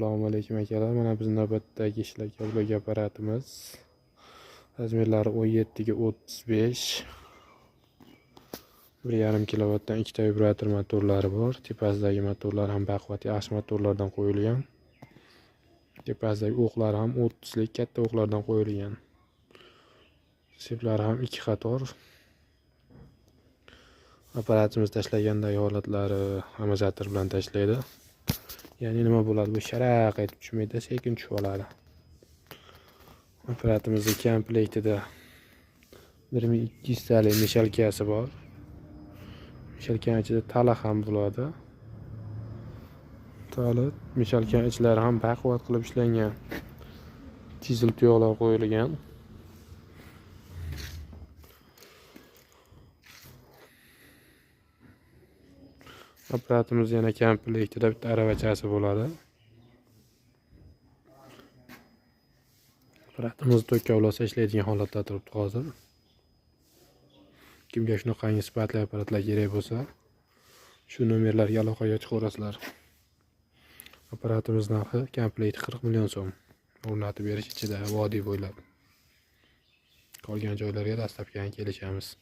Assalomu alaykum akalar. Mana biz navbatdagi ishlagan blok apparatimiz. Razmerlari 17 ga 35. 1,5 kilovatdan ikkita vibrator motorlari bor. Tepasidagi motorlar ham baquvvat yaxshi motorlardan qo'yilgan. Tepasidagi o'qlar ham 30 lik katta o'qlardan qo'yilgan. Seplari ham 2 qator. Apparatimiz tashlagandagi holatlari amortizator bilan tashlaydi. Ya'ni nima bo'ladi? Bu sharaq etib tushmaydi, sekin tushib oladi. Apparatimizning komplektida 1200 talik mishalkasi bor. Mishalkani ichida tala ham bo'ladi. Tala, mishalkani ichlari ham baquvvat qilib ishlangan. Chizel tuyoqlar qo'yilgan. Apparatimiz yana komplektida bitta aravachasi bo'ladi. Apparatimiz tokka ulasa ishlaydigan holatda turibdi hozir. Kimga shunaqangi sifatli apparatlar kerak bo'lsa, shu nomerlarga aloqaga chiqaverasizlar. Apparatimiz narxi komplekt 40 million so'm. O'rnatib berish ichida vodiy bo'ylab. Qolgan joylarga dastlabki kelishamiz.